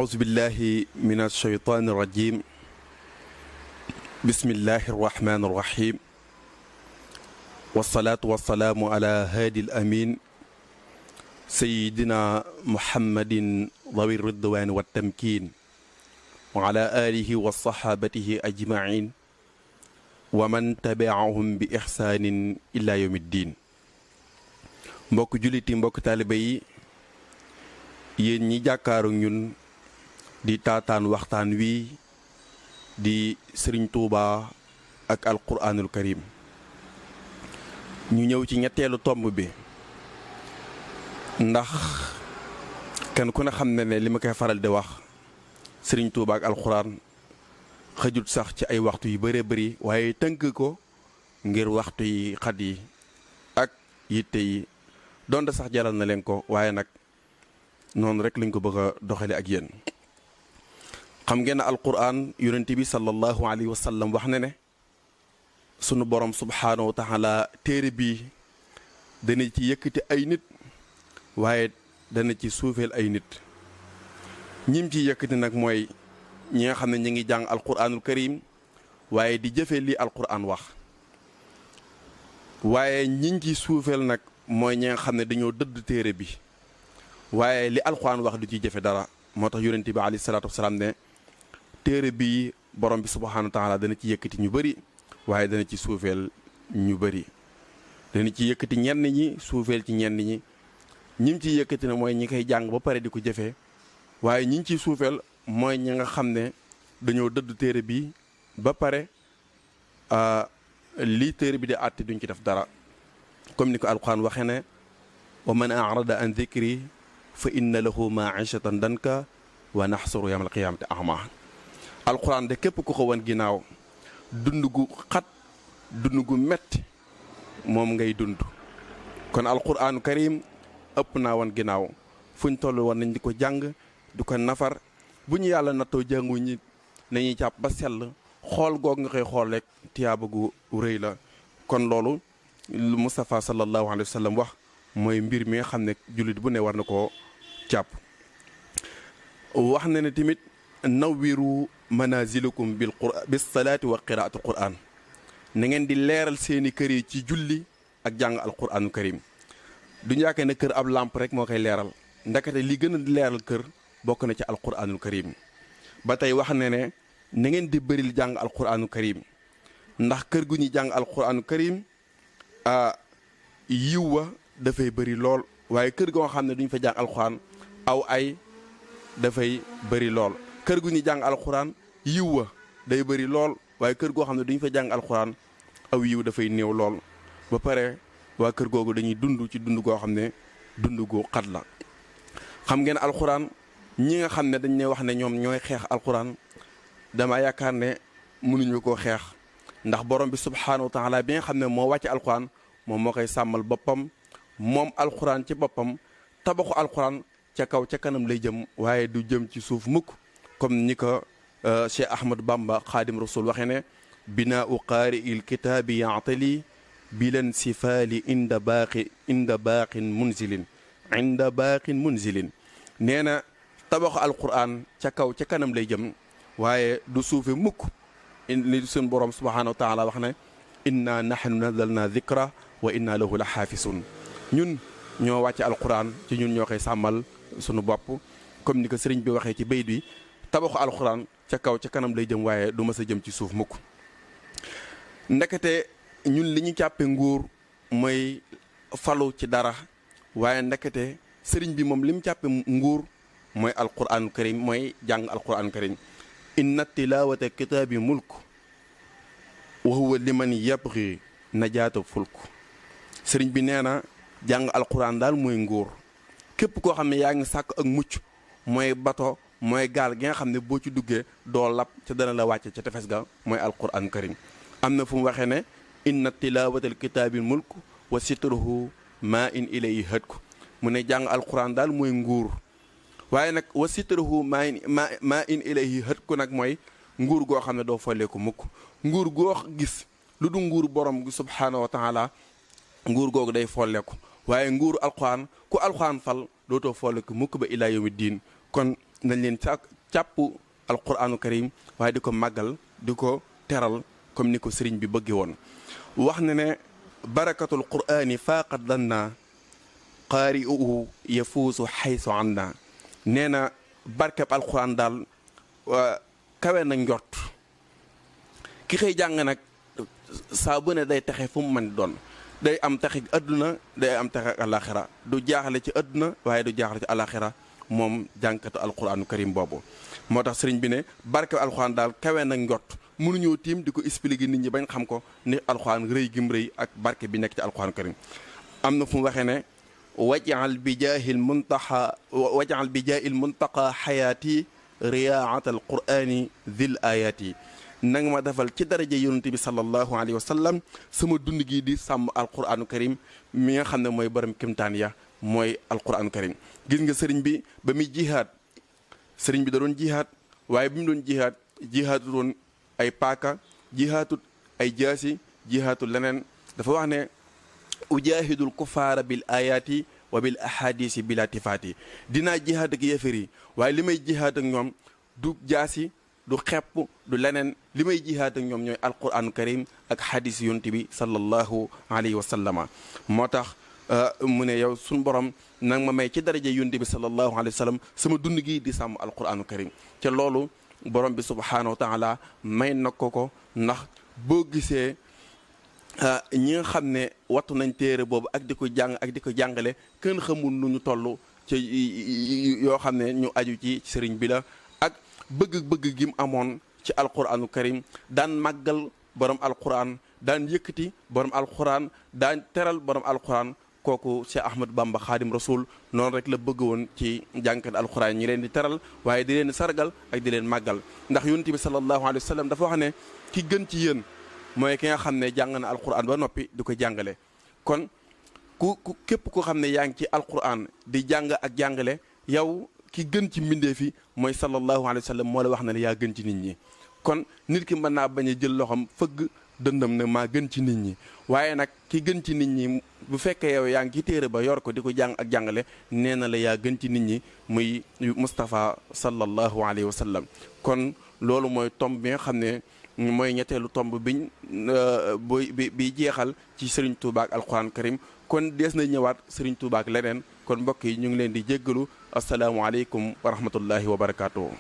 أعوذ بالله من الشيطان الرجيم بسم الله الرحمن الرحيم والصلاة والسلام على هادي الأمين سيدنا محمد ذوي الرضوان والتمكين وعلى آله وصحابته أجمعين ومن تبعهم بإحسان إلى يوم الدين. mbokk juliti mbokk taalibe yi yéen ñi jàkkaaru ñun di taataan waxtaan wi di Sëriñ Tuuba ak alquraanul karim ñu ñëw ci ñetteelu tomb bi ndax kenn ku ne xam ne li ma koy faral di wax Sëriñ Tuuba ak alquraan xëjut sax ci ay waxtu yu bëree bëri waaye tënk ko ngir waxtu yi xat yi ak yitte yi donte sax jaral na leen ko waaye nag noonu rek lañ ko bëgg a doxale ak yéen. xam ngeen ne alquran yonent bi sallallahu alayhi wa sallam wax na ne sunu borom subhaanahu wa taala téere bii dana ci yëkkati ay nit waaye dana ci suufeel ay nit ñim ci yëkkati nag mooy ñi nga xam ne ñi ngi jàng alquranul karim waaye di jëfee lii alquran wax waaye ñiñ ci suufeel nag mooy ñi nga xam ne dañoo dëdd téere bi waaye li alquran wax du ci jëfe dara moo tax yonent bi alayhi salaatu wasalaam ne téere bii borom bi subhaanahu wa taala dana ci yëkkati ñu bëri waaye dana ci suufeel ñu bëri dana ci yëkkati ñenn ñi suufeel ci ñenn ñi ñim ci yëkkati ne mooy ñi koy jàng ba pare di ko jëfee waaye ñi ciy suufeel mooy ñi nga xam ne dañoo dëdd téere bi ba pare lii téere bi di àtte duñ ci def dara comme ni ko alquran waxee ne wa man arada an dhikri fa inna lahu maishatan danka wa naxsuru yawmal qiyaamati ahma alquran de képp ku ko wan ginnaaw dund gu xat dund gu metti moom ngay dund kon alquranu karim ëpp naa wan ginnaaw fuñ toll woon nañ di ko jàng di ko nafar bu ñu yàlla nattoo jàngu ñi nañuy jàpp ba sell xool goog nga koy xool rek tiyaaba gu rëy la kon loolu lu Mustafa sallallahu alayhi wa sallam wax mooy mbir mi nga xam ne jullit bu ne war na koo jàpp wax na ne tamit nawwiru manazilukum bis salaati wa qiraatul quran na ngeen di leeral seeni kër yi ci julli ak jàng alquranu karim duñu yaakaar ne kër ab làmp rek moo koy leeral ndakate li gën a leeral kër bokk na ci alquranul karim ba tey wax ne ne na ngeen di bëril jàng alquranul karim ndax kër gu ñuy jàng alquranul karim yiw wa dafay bëri lool waaye kër goo xam ne duñ fa jàng alquran aw ay dafay bëri lool kër gu ñuy jàng alquran yiw wa day bëri lool waaye kër goo xam ne duñ fa jàng alquran aw yiw dafay néew lool ba pare waa kër googu dañuy dund ci dund goo xam ne dund gu xat la xam ngeen alquran ñi nga xam ne dañ ne wax ne ñoom ñooy xeex alquran dama yaakaar ne mënuñu koo xeex ndax borom bi subhaanahu wa taala bi nga xam ne moo wàcce alquran moom moo koy sàmmal boppam moom alquran ci boppam tabaxu alquran ca kaw ca kanam lay jëm waaye du jëm ci suuf mukk comme ni ko Cheikh Ahmad Bamba xaadim rasul waxee ne binaau qaari il kitaabi yaatali bilan sifaali inda baaqin munzilin nee na tabaxu alquran ca kaw ca kanam lay jëm waaye du suufe mukk li suñ borom subhaanahu wa taala wax ne inna nahnu nazalna dhikra wa inna lahu la xaafisun ñun ñoo wàcce alquran ci ñun ñoo koy sàmmal sunu bopp comme ni ko sëriñ bi waxee ci bayt bi tabaxu alquran ca kaw ca kanam lay jëm waaye du mës a jëm ci suuf mukk ndekete ñun li ñu càppe nguur mooy falu ci dara waaye ndekete sëriñ bi moom li mu càppe nguur mooy alquranul karim mooy jàng alquranul karim inna tilawata kitaabi mulk wa huwa liman yabghi najaata fulk sëriñ bi nee na jàng alquran daal mooy nguur képp koo xam ne yaa ngi sàkk ak mucc mooy bato mooy gaal gi nga xam ne boo ci duggee doo lab ca dana la wàcce ca tefes ga mooy alquran karim am na fu mu waxee ne inna tilawatal kitaabi mulk wa sitruhu maa in ilayhi hadku mu ne jàng alquran daal mooy nguur waaye nag wa sitruhu maa in ilayhi hadku nag mooy nguur goo xam ne doo folleeku mukk nguur goo gis lu du nguur borom gi subhaanahu wa taala nguur googu day folleeku waaye nguuru alquran ku alquran fal dootoo folleeku mukk ba ilaa yawmi diin kon nañ leen càpp alquranu karim waaye di ko màggal di ko teral comme ni ko sëriñ bi bëgge woon wax na ne barakatul qur'ani faaqat danna qaari'uhu yafuusu xaysu anna nee na barkeb alquran daal kawe na njort ki xëy jàng nag saa bu ne day texe fu mu mën doon day am texe adduna day am texe alaxira du jaaxle ci adduna waaye du jaaxle ci alaxira moom jàngkatu alquranu karim boobu moo tax sëriñ bi ne barkeb alquran daal kawe na njort mënuñoo tiim di ko expliquer nit ñi bañ xam ko ni alquran rëy gim rëy ak barke bi nekk ci alquranu karim am na fu mu waxee ne wajal bi jaahil muntaqa xayaati riyaat al qurani dhil ayaati na nga ma defal ci daraja yonent bi sallallahu alayhi wa sallam sama dund gi di sàmm alquranu karim mi nga xam ne mooy borom kimtaan ya mooy alquranu karim gis nga sëriñ bi ba muy jihaad sëriñ bi da doon jihaad waaye bi mu doon jihaad jihaadut woon ay paaka jihaatut ay jaasi jihaatul leneen dafa wax ne ujaahidul kufaara bil ayaati wa bil ahadisi bila tifaati dinaa jihaad ak yéefar yi waaye li may jihaad ak ñoom du jaasi du xepp du leneen li may jihaad ak ñoom ñooy alquranu karim ak hadis yonent bi sallallahu alayhi wa sallama moo tax mu ne yow suñu borom nang ma may ci daraja yonent bi sallallahu alayhi wa sallam sama dund gi di sàmm alquranu karim ca loolu borom bi subhanahu wa taala may na ko ndax boo gisee ñi nga xam ne wattu nañ téere boobu ak di ko jàng ak di ko jàngale kenn xamul nu ñu toll ci yoo xam ne ñu aju ci sëriñ bi la ak bëgg-bëgg gi mu amoon ci alquranu karim daan màggal borom alquran daan yëkkati borom alquran daan teral borom alquran kooku Cheikh Ahmadou Bamba Xaadim Rasul noonu rek la bëgg woon ci jàngkat alquran ñi leen di teral waaye di leen sargal ak di leen màggal ndax yonent bi sallallahu alayhi wa sallam dafa wax ne ki gën ci yéen mooy ki nga xam ne jàng na alquran ba noppi di ko jàngale kon ku képp ko xam ne yaa ngi ci alquran di jàng ak jàngale yow ki gën ci mbindeef yi mooy sallallahu alayhi wa sallam moo la wax ne yaa gën ci nit ñi kon nit ki mën naa bañ a jël loxoom fëgg dëndam ne maa gën ci nit ñi waaye nag ki gën ci nit ñi bu fekkee yow yaa ngi ci téere ba yor ko di ko jàng ak jàngale nee na la yaa gën ci nit ñi muy Moustapha sallallahu alayhi wa sallam kon loolu mooy tomb bi nga xam ne mooy ñetteelu tomb bi jeexal ci Serigne Touba ak alquran karim kon dees na ñëwaat Serigne Touba ak leneen kon mbokk yi ñu ngi leen di jéggalu asalaamualeykum wa rahmatullahi wa barakaatu.